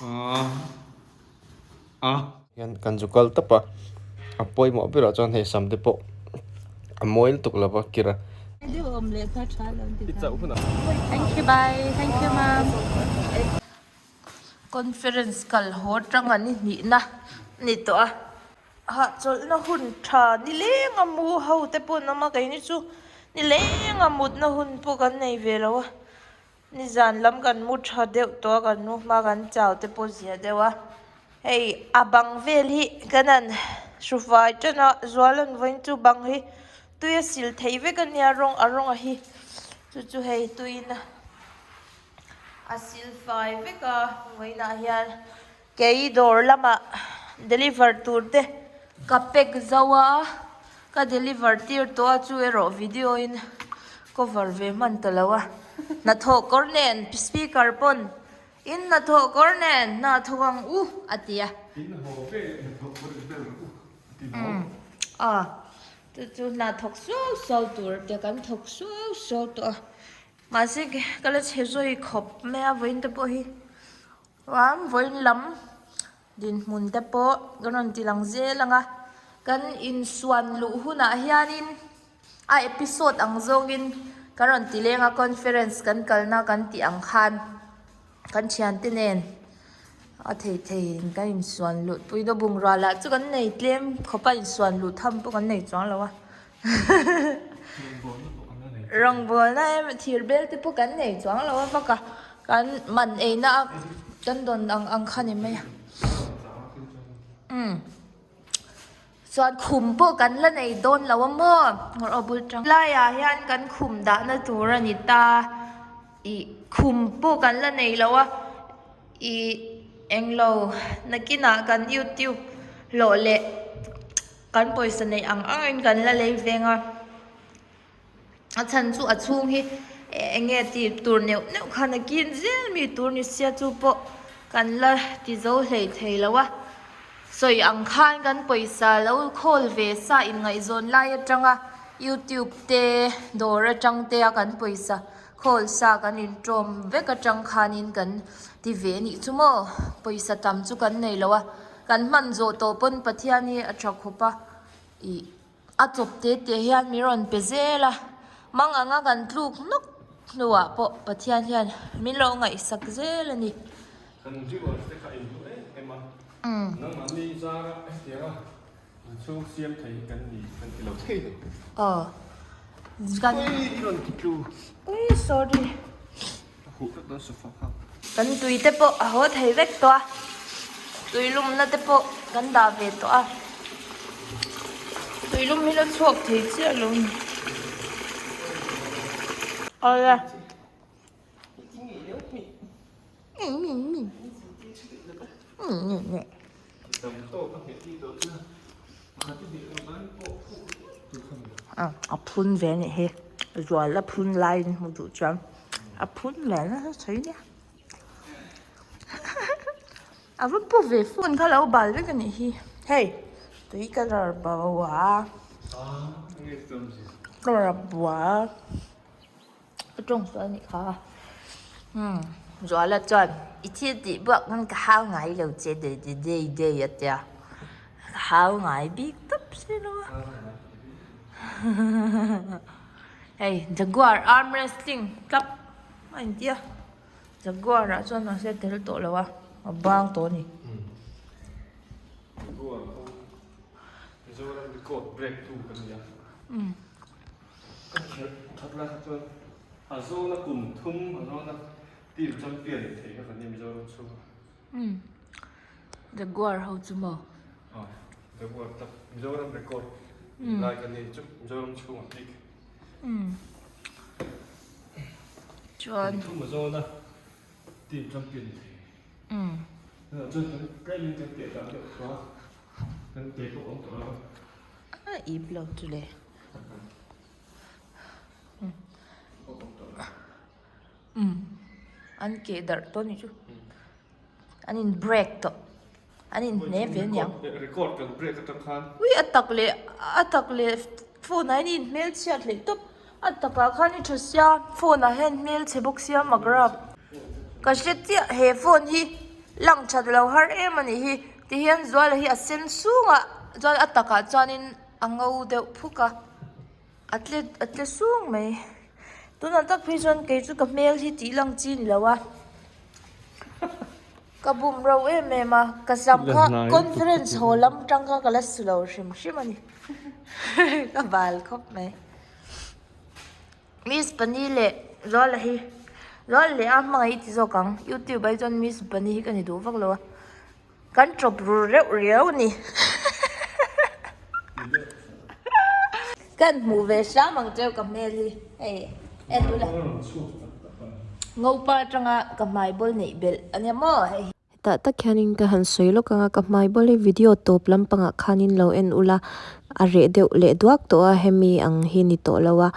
Hian kan zu kal tawp a, a pawimawh berah chuan hei sam te pawh a mawi lutuk lo va kir a. Conference kal haw tang an hnihna ni tawh a, hahchawlhna hun tha nileng a mu ho te pawh an awm a, keini chu nileng a mutna hun pawh kan nei ve lo a. Nizan lam kan mu tha deuh tawh a kan mu hma kan chau te pawh zia deuh a hei a bang vel hi kan han hrufai tan a zual an vawiin chu bang hi tui a sil thei vek a nia rawng a rawng a hi chu chu hei tuiin a sil fai vek a vawiinah hian. Kei dawr lamah deliver tur te ka pack zo a, ka deliver tir tawh a chu erawh video in cover ve hman ta lo a, hnathawh kawr nen speaker pawn in hnathawh kawr nen hna thawk ang u a ti a. In haw ve leh hnathawh kawr in vel rawh u a ti lo. A chu chu hna thawk suau suau tur a tia kan thawk suau suau tawh a, mahse ka la chhe zawi khawp mai a vawiin te pawh hi. Chuan vawiin lam dinhmun te pawh kan rawn ti lang zel ang a, kan insuan luh hunah hianin a episode ang zawngin kan rawn ti leng a conference kan kalna kan tih ang khan kan thiante nen a thei theiin kan insuan luh pui na bungrua lah chu kan nei tlem khawp a insuan luh tham pawh kan nei chuang lo a. Rawngbawlna em thir bel te pawh kan nei chuang lo a vak a kan man eina a kan dawn ang ang kha ni mai a umm chuan khum pawh kan la nei dawn lo a maw aw bul tang laiah hian kan khum dahna tur a ni ta ih khum pawh kan la nei lo a ih englo nakinah kan youtube hlawh leh. Kan pawisa neih ang angin kan la lei veng a, a chhan chu a chhung hi eng nge tih tur neuh neuh khan a kin zel mi tur ni sia chu pawh kan la ti zo hlei thei lo a, sawi ang khan kan pawisa lo khawl ve sa inngaihzawn lai atanga youtube te dawr atang te a kan pawisa khawl sa kan intawm vek atang khanin kan ti ve anih chu maw pawisa tam chu kan nei lo a. Kan hman zawh tawh pawn Pathian hi a tha khawp a, ih a chawp te te hian min rawn pe zel a, mang anga kan tluk nawk hnuah pawh Pathian hian min lo ngaihsak zel a ni. Kan viewers te kha in hmu em em a, nangmahni zara hetiang a inchhung siam thei hi kan ni kan ti lo thei lo. Aw. Kan. Ui i rawn ti tlu. Ui sorry. Kan tui te pawh a haw thei vek tawh a, tui lumna te pawh kan dah ve tawh a, tui lum hi la chhuak thei chiah lo a ni. Awle. A phun ve a nih hi zual a phun laiin hmu duh chuan a phun ve nasa thei nia a va paw ve phone kha lo bal vek a nih hi hei tui ka rar bo a ka rar bua a. Ka tawng sual anih kha. Umm Zuala chuan i thil tih buak khan ka hau ngai lo che dei dei dei dei a tia. Ka hau ngai bik tawp si lo a. Hei Jaguar arm wrestling club a inti a. Jaguar ah chuan mahse a tel tawh lo a, a bang tawh a ni. Jaguar ho Mizoram record break tu kan ni a. Ka khelh that lai kha chuan a zawna kum thum a zawna team champion ni thei kha kan ni Mizoram chhunga. Umm Jaguar ho chu maw? Aw Jaguar tak Mizoram record lai kan ni chu Mizoram chhunga bik. Umm chuan kum thum a zawna team champion ni thei. Umm chuan kan tlem in kan keh dan deuh tawh a kan ke pawh awm tawh lo a. A ip lo chu le. Umm an keh darh tawh anih chu an in break tawh an in hne ve aniang ui a tak leh a tak leh phone ah hian in hmelchhiat hleh tawp a takah khan i tha sia phone ah hian hmelchhe bawk sia mak rap ka hre chiah he phone hi. Lang that lo har em a nih hi. Tihian Zuala hi a sen sung a, chuan a takah chuanin a ngo deuh phuk a, a tle a tle sung mai. Tunah tak phei chuan kei chu ka hmel hi tih lang chi ni lo a, ka bum ro em em a, ka sam kha conference haw lam tang kha ka la su lo hrim hrim a ni. Ka bal khawp mai. Miss Bunny leh Zuala hi Zuala leh a hmangaih ti zawk ang youtube ah hi chuan Miss Bunny hi ka ni duh vak lo a kan tawp ru reuh riau a ni kan hmuh ve hram ang teuh ka hmel hi hei en ula ngopa atanga ka hmai bawl neih belh ania maw hei. Hetah tak hianin ka han sawi lawk ang a, ka hmai bawlh hi video tawp lampangah khanin lo en ula, a reh deuh leh duak tawh a, hemi ang hi ni tawh lo a,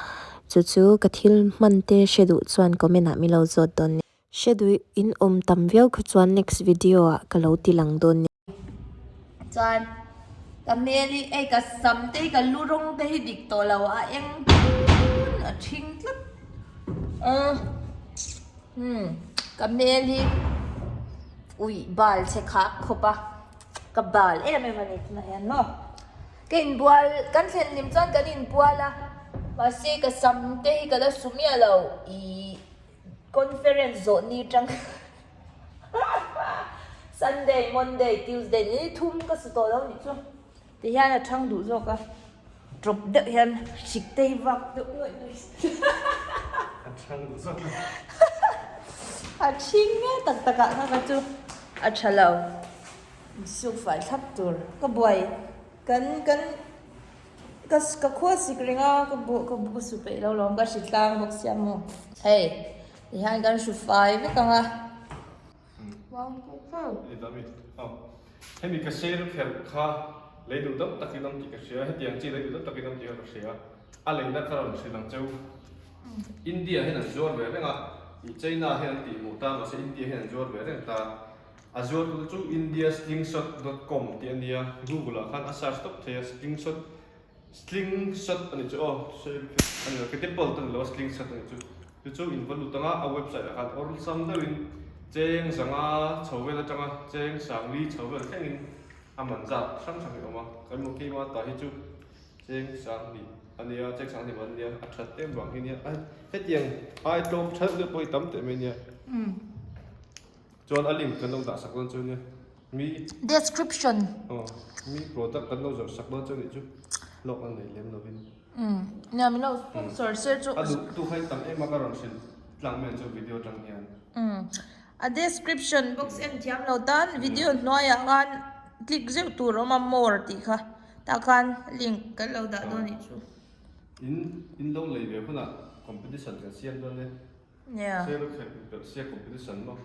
chu chu ka thil hman te hre duh chuan comment ah min lo zawt dawn nia. Hre duh in awm tam viau kha chuan next video ah ka lo ti lang dawn nia. Chuan ka hmel hi hei ka sam te hi ka lu rawng te hi dik tawh lo a eng thun a thing tlat a. Umm ka hmel hi uih bal che khak khawp a ka bal em em a ni tunah hian maw ka inbual kan thlen hlim chuan kan inbual a mahse ka sam te hi ka la su miah lo ihh conference zawh ni tang Sunday Monday Tuesday ni thum ka su tawh lo nih chu ti hian a thang duh zawk a. Drop deuh hian hrik te hi vak deuh nuaih nuaih A thang duh zawk a. A thing nge tak tak ah kha kha chu a tha lo. Suk fai thlap tur ka buai kan kan ka ka khua sik reng a ka bu ka bu su peih lo lawm ka hri tlang bawk sia maw. Hei tihian kan hru fai vek ang a. Hemi ka share kher kha lei duh dam takin awm tih ka hria, hetiang chi lei duh dam takin awm tih kha ka hria. A leina kha rawn hrilh ang cheu. India hian an zuar ve reng a, ih China hian an tihhmuh ta mahse India hian an zuar ve reng ta. A zuartu te chu indiaslingshot dot com tih a nia, Google ah khan a search tawp thei a, slingshot Slingshot a nih chu aw, a ni lo, catapult a ni lo a, slingshot a nih chu. Chu chu in va lut anga a website ah khan awlsam deuhin cheng zanga chho vel atanga cheng sangli chho vel thlengin a man zat hrang hrang hi a awm a. Kan hmuh khi ma ta hi chu cheng sanghnih a nia, cheng sanghnih man a nia, a that em vang hi nia. Hetiang ai tlawm tha deuh deuh pawh hi tam teh mai nia. Chuan a link kan lo dah sak dawn chu nia. Mi Description. Aw, mi product kan lo zawrh sak dawn chu nih chu lawk a nei lem lovin. Umm, nia min lo sponsor se chu. A duh tu kha i tam em a ka rawn hrilh tlang mai ang chu video atang hian. Umm, a description box en thiam lo tan video hnuaiah khan click zeuh tur a awm a more tih kha tah khan link kan lo dah dawn nih chu. In in lo lei ve hunah competition kan siam dawn e. Nia. Sir khelh belh sia competition maw.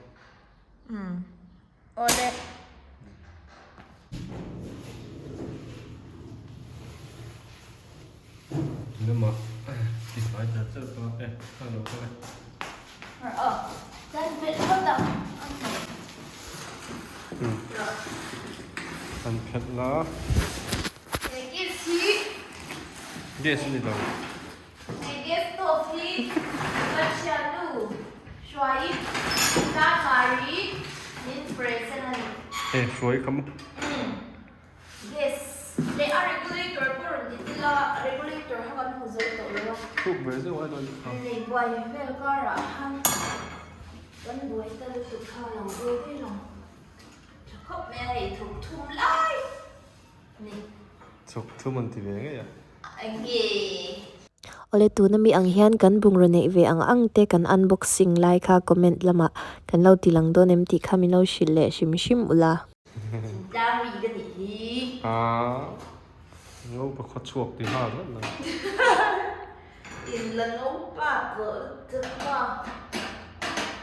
Umm. Awle. Nama ti fai ta char pa e kha lo kha le. Aw. Kan belh phawt ang. Umm. Kan khelh la. He gas hi. Gas a ni lo. He gas stove hi ka thiannu Hruai Tlangmari min present a ni. He Hruai kha maw? Umm. Gas leh a regulator pawh rawn ti ila a regulator kha kan hmu zo tawh lo a. Thuk ve zeuh a dawn kha. Lei buai vel karah khan kan buai ta lutuk kha lo bo daih lo. Tha khawp mai a hei thuk thum lai. Chhuk thum an ti ve ngei a. Awle tuna mi ang hian kan bungraw neih ve ang ang te kan unboxing lai kha comment lamah kan lo ti lang dawn em tih kha min lo hrilh leh hrim hrim ula. Aa ngopa khaw chhuak ti nghal vat lo. In la ngopa tawh lutuk a,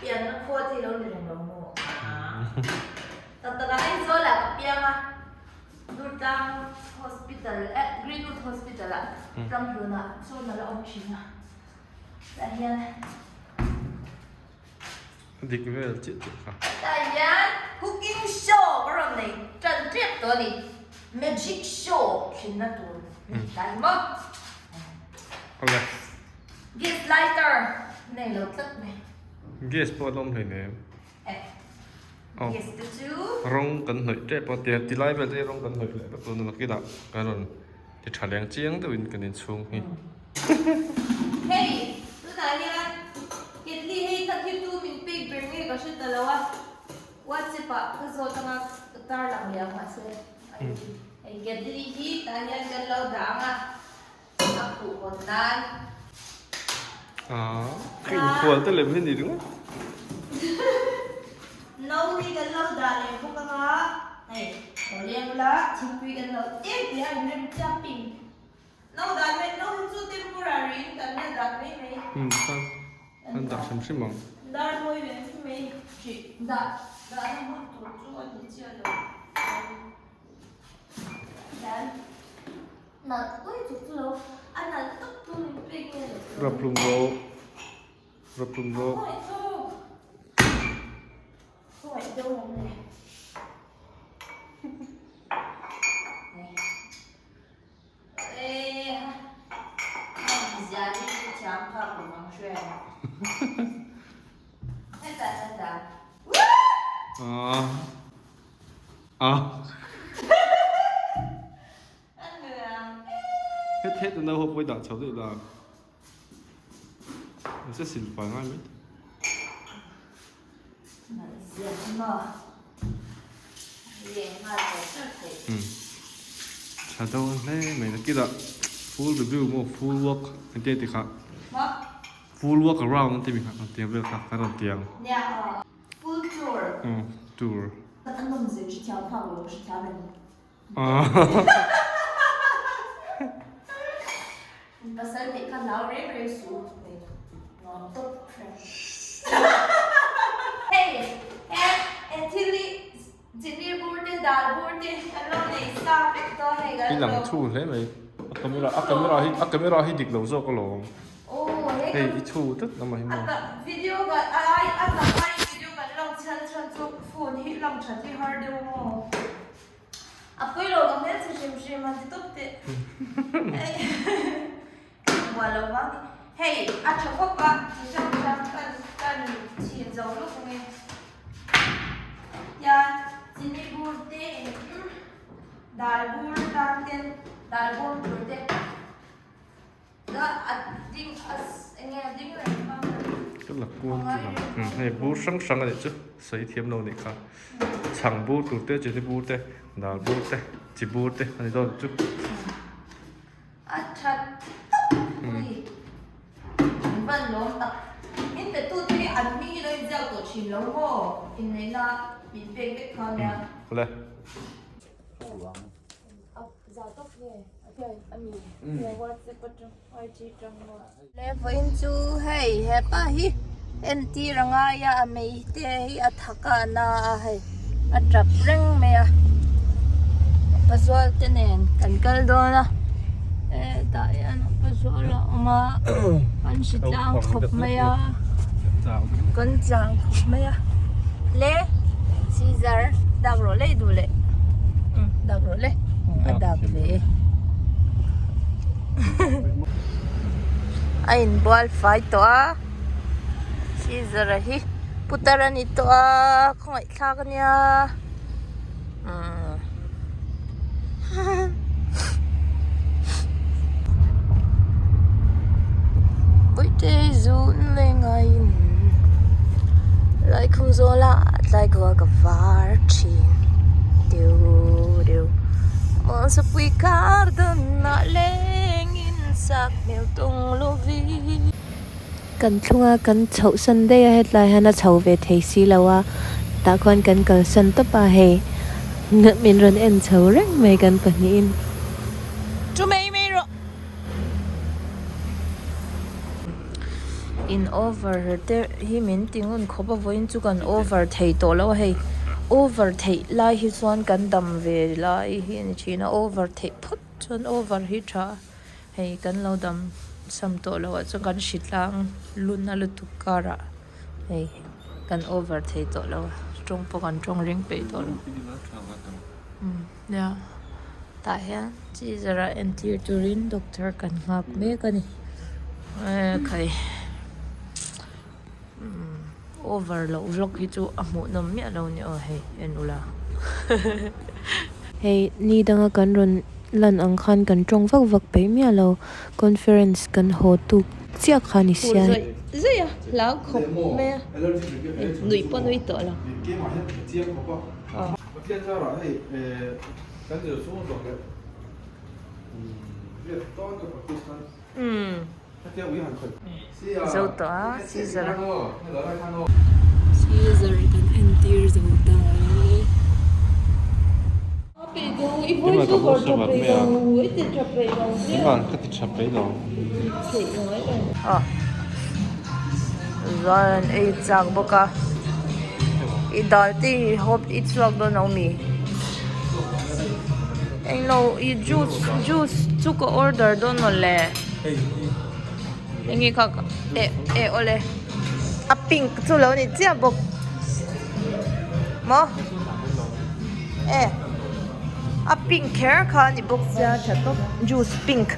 pianna khua te hi lo ni reng lo maw? Tak tak ah Aizawl ah ka piang a, Durtlang Hospital eh Greenwood Hospital ah Ramhlun ah chuan a la awm thin a, tah hian. A dik vel chiah chiah kha. Tah hian cooking show ka rawn nei tan tep tawh a ni, magic show thlenna tur ni ta hi maw. Awle. Gas lighter nei lo tlat mai. Gas pawh a la awm hleinem. Eh. Aw rawng kan hnawih tep a tia tilai vel te hi rawng kan hnawih leh vek dawn a nakinah kan rawn ti tha leng chiang deuhin kan inchhung hi. Hei tunah hian ketli hei kha khi tu min pek ber nge ka hre ta lo a whatsapp ah ka zawt anga ka tarlang leh ang mahse hei ketli hi tah hian kan lo dah ang a. A khuh hawn nan. Aaa ka inhual te lem hi ni ringawt. No hi kan lo dah leh bawk anga hei lo leng ula thingpui kan lo em tih a inrem chiah ping. No dah mai no hi chu temporary in kan la dah mai mai. Umm kha an dah hrim hrim ang. Dar mawi ve hrim mai hrih dah dahna hmun tur chu a ni chiah lo. Hian. Raplum rawh raplum rawh. Het het na ho pawh i dah chho daih la se sil fai ngai mai tha deuh hle mai nakilh full review maw full work an tia ti kha full work around an ti mi kha an tia vel kha kan rawn ti ang tour. Pasal neih kha hlau reng reng suh hei nuam tawp hreng. Hei he he thil hi chini bur te dal bur te kan lo nei sa vek dawn hei kan lo. I lang thu hle mai a camera a camera hi a camera hi dik lo zawk alawm. Hei i chhu tlat lamah hi maw. Video kan ai a tam ai video kan lang chhan chhan chu phone hi lang that hi har deuh maw. A pui lo ka hmel che hrim hrim han ti tawp teh. Bual lo vang ni. Hei a tha khawp a chi hrang hrang kan kan chhin zo luk nge. Hian chini bur te engkim dal bur tan ten dal bawm tur te. Ka la kual chu la hei bur hrang hrang a nih chu sawi thiam lo nih kha chhang bur tur te chini bur te dal bur te chi bur te a ni dawn chu. A that ui van lawm tak min pe tu te hi an hming hi lo inziak tawh thin lo maw inneihna min pek vek kha nia. Le. Le vawiin chu hei hepa hi entir a ngai a a mei te hi a thak a a na a hei a tap reng mai a pazual te nen kan kal dawn a hetah hian pazual a awm a kan hri tlang khawp mai a kan tlang khawp mai a le scissor dak rawh lei duh leh dak rawh le a dak ve e a inbual fai tawh a scissor a hi putar a ni tawh a khawngaih thlak a nia umm Puite zun leng a in Laikhum zawla tlai khua ka var thin deuh deuh Muansapui kar dawnah lengin sak hmel tung lovin. Kan thlunga kan chhoh san daih a hetlai hian a chho ve thei si lo a tah khuan kan kalsan tawp a hei min rawn en chho reng mai kan pahnihin. Chu mai mai rawh. In over te hi min ti ngun khawp a vawiin chu kan over thei tawh lo a hei over theih lai hi chuan kan dam ve lai hi a ni thin a over theih phawt chuan over hi tha. Hei kan lo dam sam tawh loh ah chuan kan hritlang lun a lutuk karah hei kan over thei tawh lo a tawng pawh kan tawng ring peih tawh lo umm nia tah hian scissor ah entir turin doctor kan nghak mek a ni ekhai umm. Over loh vlog hi chu a hmuhnawm miah lo ni aw hei en ula. Hei ni danga kan rawn lan ang khan kan tawng vak vak peih miah lo conference kan haw tuk chiah kha ni sia. Zawih zawih a hlau khawp mai a nuih pawh nui tawh lo. Zo tawh a Caesar a. Caesar kan entir zo ta e. Zuan an ei chak bawk a i dal te hi hawp i chhuak dawn lo mi englo i juice juice chu ka order dawn maw le enge kha eh eh awle a pink chu lo ni chiah bawk maw eh a pink kher kha a ni bawk sia tha tawp juice pink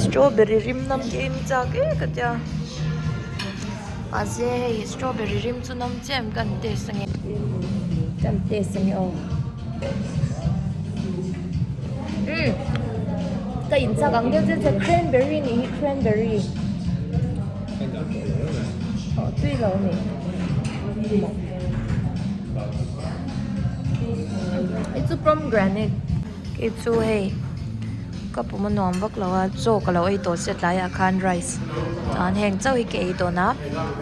strawberry rim nam te hi chak e ka tia mahse hei strawberry rim chu nam chiah em ka han taste ange ka han taste ange aw umm ka in chak ang deuh chiah chiah cranberry nih hi cranberry aw tui lo a ni hei chu pomegranate hei chu hei ka pum a nuam vak lo a chaw ka lo ei tawh sia tlaiah khan rice chuan heng chauh hi ka ei dawn a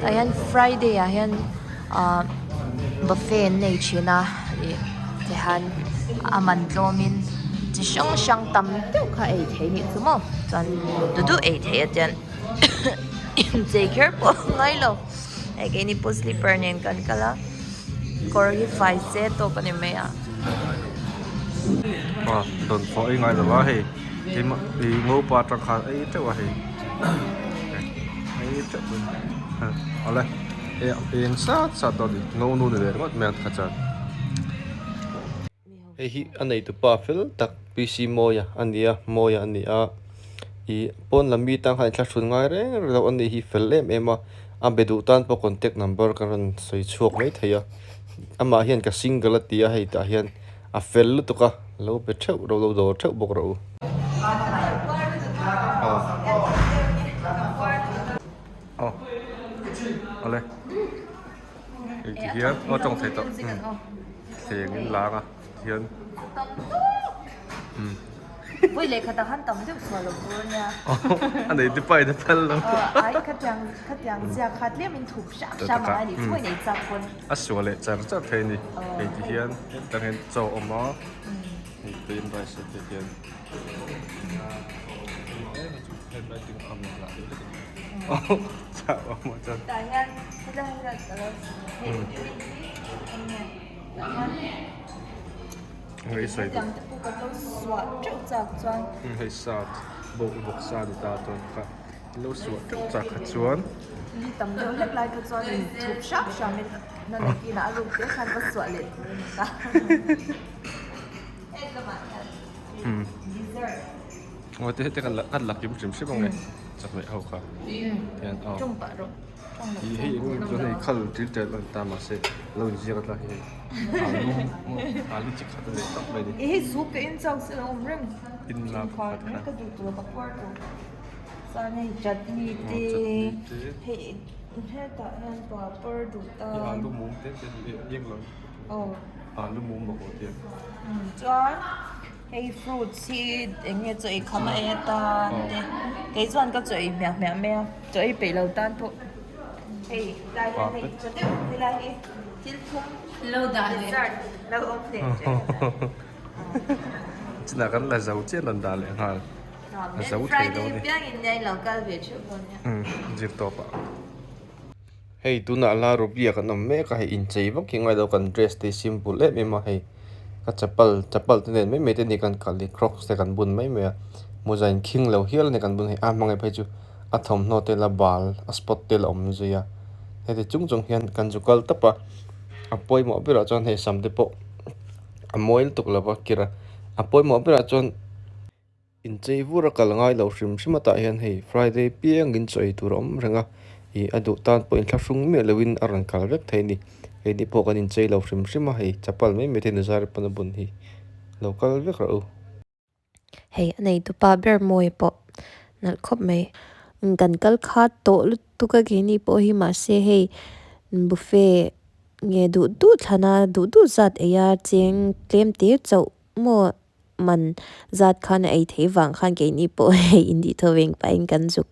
tah hian friday ah hian ahh buffet an nei thin a ih tihian a man tlawm in chi hrang hrang tam deuh kha ei theih a nih chu maw chuan duh duh ei theih a tian inchei kher pawh a ngai lo. Hei keini pawh slipper nen kan kal a kawr hi fai se tawk a ni mai a. Aw dawn pawh ei ngai lo a hei keimah ih ngopa atang khan ei teuh a hei ei teuh mai awle eng sat sat dawn a ni ngo nu ni leh ringawt mai ang kha chuan. Hei hi a neitupa fel tak PC Mawia a ni a Mawia a ni a ih pawn lam mi tan khan inthlahrun ngai reng reng lo a nih hi fel em em a a be duh tan pawh contact number ka rawn sawi chhuak mai thei a amah hian ka single a ti a hei tah hian a fel lutuk a lo be theuh ro lo dawr theuh bawk rawh u. Aw awle. Hei ti hian aw tawng thei tawh thleng in lang a tihian umm Vawi leh khatah khan tam deuh chhuah loh tur ania a nei te pain a phal lo ai khatiang khatiang ziak kha tlem in thup hram hram ang a ni chu nei chak pawn a suah leh char char thei a ni hei ti hian hetah hian chaw a awm a hei plain rice te hian Tah hian helai hian ka lo hei hei hetiang te pawh kan lo suah teuh chak chuan hei sa bawk bawk sa ni ta chuan kha lo suah teuh chak kha chuan ni tam deuh hlek lai kha chuan in thup hram hram in na nakinah a ruk te khan va suah leh tur a ni ta hei lamah hian dessert. Aw te hete kan la kim hrim hrim ang e chawhmeh ho kha hian aw Tawng pah rawh tawng loh ih hei eng chuan hei khal til tel a ni ta mahse lo inziak atla hi hei alu alu chi khat a nei tawp mai a ni. Ih hei soup ka in chauh se lo awm reng in la khat kha ka duh tur ka puar tur chuan hei chutney te hei hetah hian papar duh ta alu mum te te eng lo aw alu mum a haw tia chuan. Hei fruits hi eng nge chaw ei kham a ei atan te kei chuan ka chaw ei hmiah hmiah mai a chaw ei peih lo tan pawh hei tlai hian hei chaw deuh helai hi thil thum dessert lo awm leh teuh Chinah kan la zo chiah rawn dah leh nghal a zo thei lo a ni. Friday piangin nia in lo kal ve theuh dawn nia. Zir tawp ah. Hei tunah la Ruby ah kan awm mek a hei inchei vak hi ngailo kan dress te hi simple em em a hei ka chapal chapal te nen mai mai te ni kan kal hi crocs te kan bun mai mai a mawza in khing lo hial a ni kan bun hei a hmangaih phei chu a thawmhnaw te la bal a spot te la awm zui a heti chung chung hian kan zu kal tawp a a pawimawh berah chuan hei sam te pawh a mawi lutuk lova kir a a pawimawh berah chuan. Inchei vur a kal ngai lo hrim hrim atah hian hei Friday piangin chaw ei tur a awm reng a. Ih a duh tan pawh inthlahrung miah loin a rawn kal vek thei a ni. Keini pawh kan inchei lo hrim hrim a hei chapal mai mai te nuzar pawn a bun hi lo kal vek rawh u. Hei a nei tupa ber mawi pawh nalh khawp mai. Kan kal kha tawh lutuk a keini pawh hi mahse hei buffet nge duh duh thlan a duh duh zat ei a cheng tlem te chauh maw man zat khan a ei theih vang khan keini pawh hei intih tho veng pahin kan zuk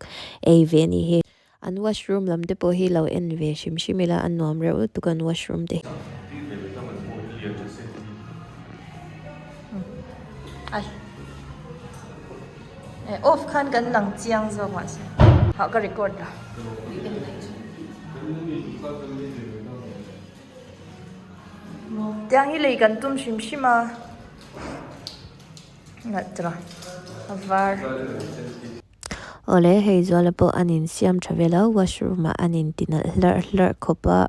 ei ve a nih hi. An washroom lam te pawh hi lo en ve hrim hrim ila a nuam reuh lutuk an washroom te hi. Off khan kan lang chiang zawk mahse hah ka record la. Tiang hi lei kan tum hrim hrim a nalh a var. Awle hei zuala pawh an insiam tha vel a washroom ah an inti nalh hlarh hlarh khawp a.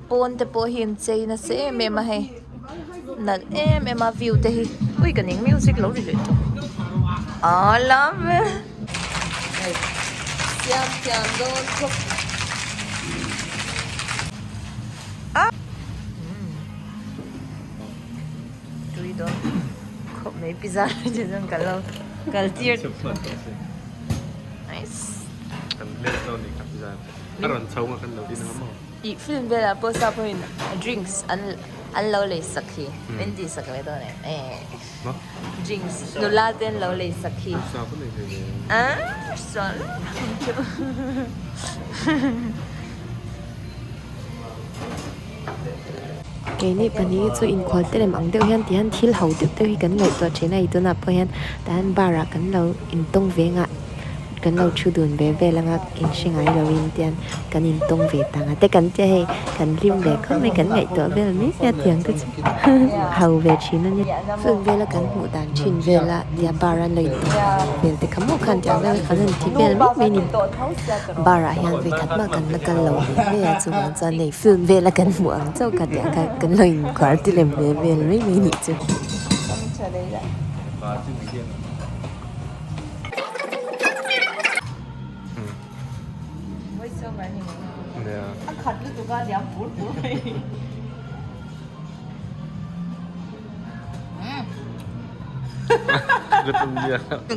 Pawn te pawh hi an chei nasa em em a hei nalh em em a view te hi ui ka ning music lo ri leh tawh a lam e siam thiam dawn khawp a tui dawn khawp mai pizza te chuan ka lo kal tir nice kan let dawn ni kha pizza a rawn chho nga kan lo in ang maw Ih film velah pawh sap ho in drinks an an lo lei sak hi min tih sak leh dawn em eh drinks nula te an lo lei sak hi ah sual Keini pahnih hi chu inkhual te lem ang deuh hian tihian thil ho deuh deuh hi kan ngaihtuah thin a i tunah pawh hian tahan bar ah kan lo intawng ve nghah. Kan lo thu dun ve vel anga inhre ngai loin tian kan intawng ve ta nga te kan tia hei kan hlim ve khawp mai kan ngaihtuah vel mai sia tiang te chu hau ve thin a nia. Film vela kan hmuh dan thin vela tia bar an lo intawng vel te kha maw khan tiang vel kan han ti vel mai mai a ni. Bar ah hian vawikhat mah kan la kal lo ve ve a chuvang chuan hei film vela kan hmuh ang chauh kha tiang kha kan lo inkhuar ti lem ve vel mai mai nih chu.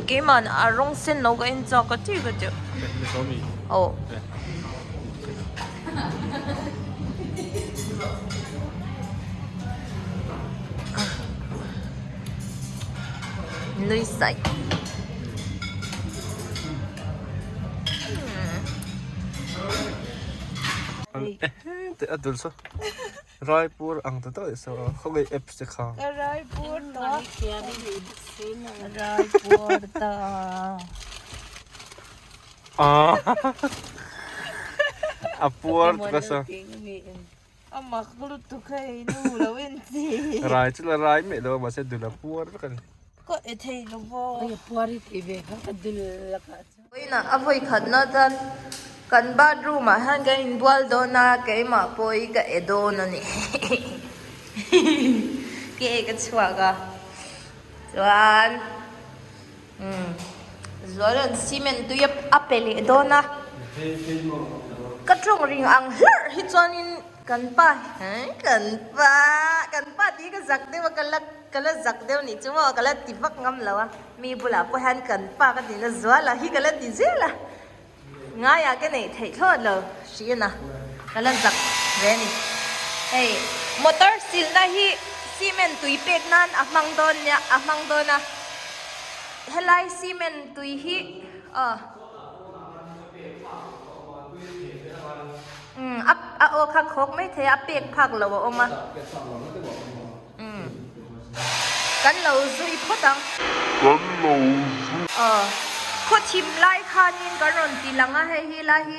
Keimah a rawng sen lo ka en chak a ti ka ti. Aw. Nui saih. Te a dul saw Raipur ang ta deuh saw khawngaih apps te kha. Ka Raipur ta. Raipur ta. A puar tuk a sa. A mak lutuk hei nu lo en chi. Rai chu la rai meh lo a mahse dul a puar vek a ni. Ka e thei lo maw. Oi a puar hi thei ve kha ka dul lakah chuan. Vawiinah a vawi khatna chuan kan bathroom ah hian kan inbual dawn a keimah pawh hi ka e dawn a ni ka e ka chhuak a chuan umm Zuala'n cement tui a pe leh dawn a ka tawng ring ang hlarh hi chuanin kan pa kan pa kan pa tih hi ka zak deuh a ka la ka la zak deuh nih chu maw ka la ti vak ngam lo a mi bulah pawh hian kan pa ka tihna Zuala hi ka la ti zel a ngaiah ka neih theih thlawt lo hriin a ka la zak ve a ni hei motor silna hi cement tui pek nan a hmang dawn nia a hmang dawn a helai cement tui hi aw umm a a aw kha khawk mai thei a a pek phak lo a awm a umm kan lo zui phawt ang kan lo zui aw khaw thim lai khanin kan rawn ti lang a hei hi lai hi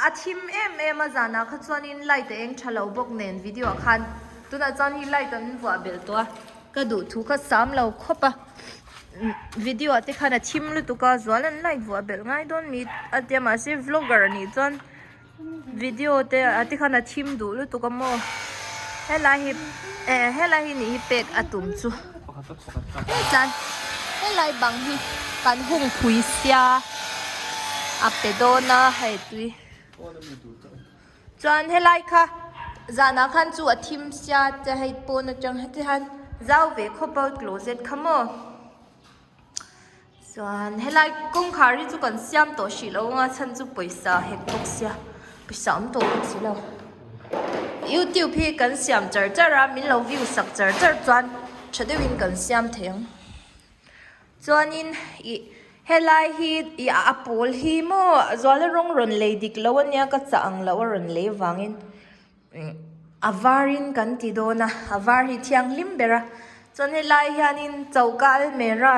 a thim em em a zanah kha chuanin light a eng tha lo bawk nen video ah khan tunah chuan hi light an vuah belh tawh a ka duh thu kha sam lo khawp a. video ah te khan a thim lutuk a zual an light vuah belh ngai dawn mi a tia mahse vlogger nih chuan video te ah te khan a thim duh lutuk a maw helai hi eh helai hi nih hi pek a tum chu hetlai helai bang hi kan hung phui sia a pe dawn a hei tui. Chuan helai kha zanah khan chu a thim sia te hei pawn atang heti hian zau ve khawp a closet kha maw chuan helai kawngkhar hi chu kan siam tawh hrih lo anga chhan chu pawisa hek bawk sia pawisa awm tawh bawk si lo youtube hi kan siam char char a min lo view sak char char chuan tha deuhin kan siam thei ang. Chuanin ih helai hi ih a pawl hi maw zuala rawng rawn lei dik lo ania ka chah ang loh a rawn lei avangin a varin kan ti dawn a a var hi thianghlim ber a chuan helai hianin choka almera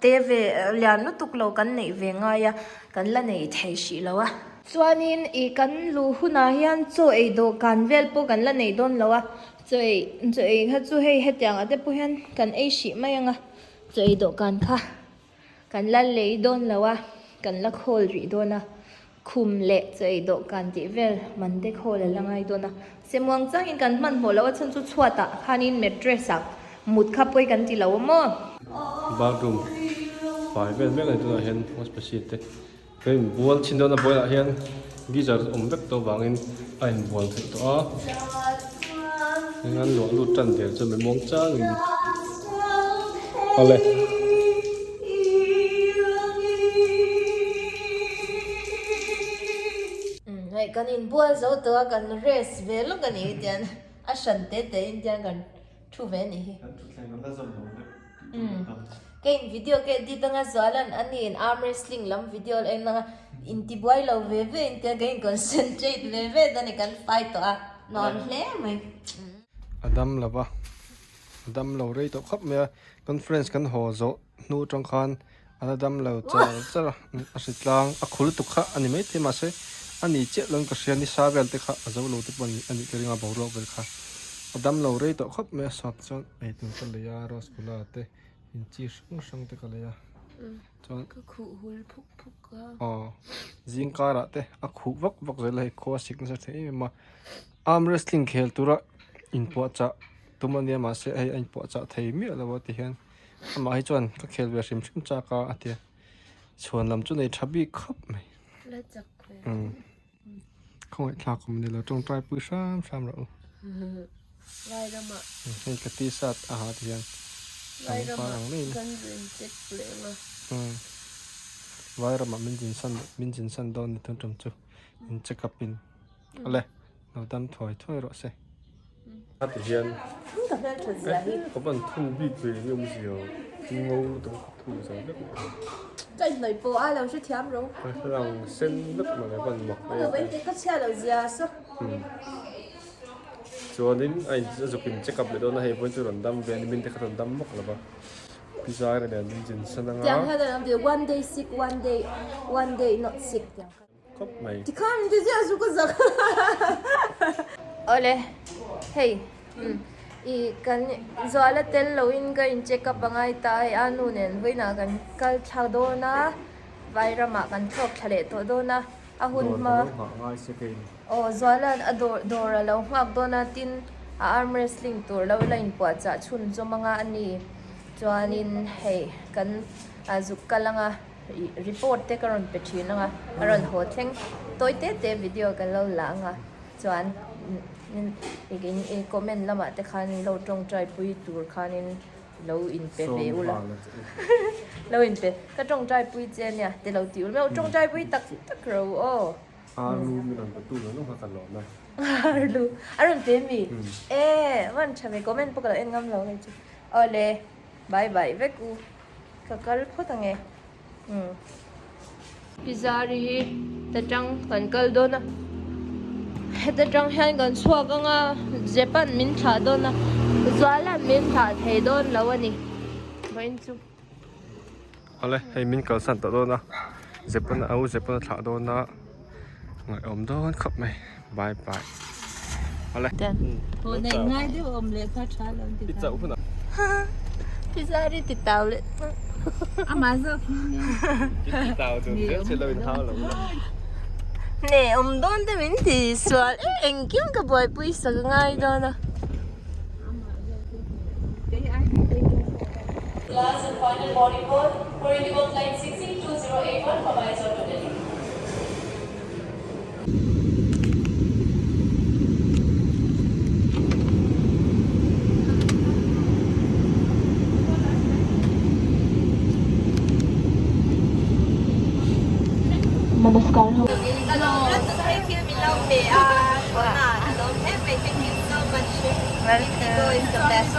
te ve lian lutuk lo kan neih ve ngai a kan la nei thei hrih lo a. Chuanin ih kan luh hunah hian chaw ei dawhkan vel pawh kan la nei dawn lo a chaw ei chaw ei kha chu hei hetiang ah te pawh hian kan ei hrih mai ang a. Chaw ei dawhkan kha kan la lei dawn lo a, kan la khawl rih dawn a, khum leh chaw ei dawhkan tih vel man te khawl a la ngai dawn a. Semuang changin kan hmanhmawh loh a chhan chu chhuatah khanin mattress ah mut kha pawi kan ti lo a maw? Bathroom fai vel mek a ni tunah hian wash basin te ka inbual chhin dawn a buaiah hian geyser awm vek tawh vangin a inbual theih tawh a heng an luah lut tan der chu mimuang changin awle. Hei kan inbual zo tawh a kan rest ve lawk a ni tian a hran te te in tian kan thu ve a nih hi. Kan thutthleng kan la zawm lo deuh. Ka in video ka edit anga Zualan a ni in arm wrestling lam video la en anga intibuai lo ve ve in tia ka in concentrate ve ve ta ni kan fight tawh a nuam hle mai. A dam lo va, a dam lo rei tawh khawp mai a, conference kan haw zawh hnu atang khan a la dam lo char char a, a hri tlang a khul tuk kha a ni maithei mahse a ni chiah lo in ka hria nisa vel te kha a zo lo te pawh a nih ka ring a boruak vel kha a dam lo rei tawh khawp mai a sawt chuan eitur ka lei a rasgula te in chi hrang hrang te ka lei a chuan ka khuh hul phuk phuk a aw zing karah te a khuh vak vak zel a hei khua sik nasa thei em em a arm wrestling khel tura inpuahchah tum ania mahse hei a inpuahchah thei miah lo a ti hian amah hi chuan ka khel ve hrim hrim chak a a tia chhuan lam chu nei tha bik khawp mai la chak ve Khawngaih thlak awm nilo tawngtai pui hram hram rawh u. Vairamah. Hei ka t-shirt a ha ti hian. Vairamah kan zin check leh ang a. Vairamah min zin san min zin san dawn ni tun tum chu in check up in. Awle lo dam thuai thuai rawh se. A ti hian ka hmel tha zia hi ka van thu bik ve nge awm zia ngo lutuk ka thu zo vek mai ka inhnawih pawh a lo hrethiam ro ka lang sen vek mai a van mak em ka chhia lo zia saw chuanin a in a zuk in check up leh dawn a hei vawiin chu rawn dam ve a ni min te kha rawn dam vak lo va pi zai nen min zin san anga tiang hian a lo ti one day sick one day one day not sick tiang kha. khawp mai. Tikhan ti ziah chu ka zak. Awle hei i kan Zuala tel loin ka in check up angai ta hei a nu nen vawiinah kan kal thla dawn a vairamah kan thlawk thla leh tawh dawn a a hun hma aw Zuala'n a dawr dawr a lo nghak dawn a tin a arm wrestling tur lo la inpuahchah chhunzawm anga a ni chuanin hei kan zuk kal anga. Ih report te ka rawn pe thin anga a rawn haw thleng tawi te te video ka lo la anga chuan ih comment lamah te khan lo tawngtai pui tur khanin lo in pe ve ula lo in pe ka tawngtai pui che ania te lo ti ula tawngtai pui tak tak ro aw. Arlu min rawn pe tu lo kha ka lawm e. Arlu a rawn pe mi e van tha ve comment pawh ka lo en ngam lo hei chu awle bye bye vek u. Ka kal phawt ange umm. Pi Zari hi ta tang kan kal dawn a heta tang hian kan chhuak anga Japan min thlah dawn a Zuala'n min thlah thei dawn lo a ni vawiin chu. Awle hei min kalsan tawh dawn a Japan a u Japan a thlah dawn a ngaihawm dawn khawp mai bye bye awle. Haw neih ngai deuh awm leh kha tha lo ti I chauh hunah. Pi Zari ti tau leh. Amah zawk hi Nê awm dawn te min ti sual e engkim ka buaipui sak ngai dawn a. Last and final boarding call for IndiGo flight 62081 from Aizawl to Delhi. Ka lawm lutuk hei thil min lo pe a tunah ka lawm em mai thank you so much Indigo is the best.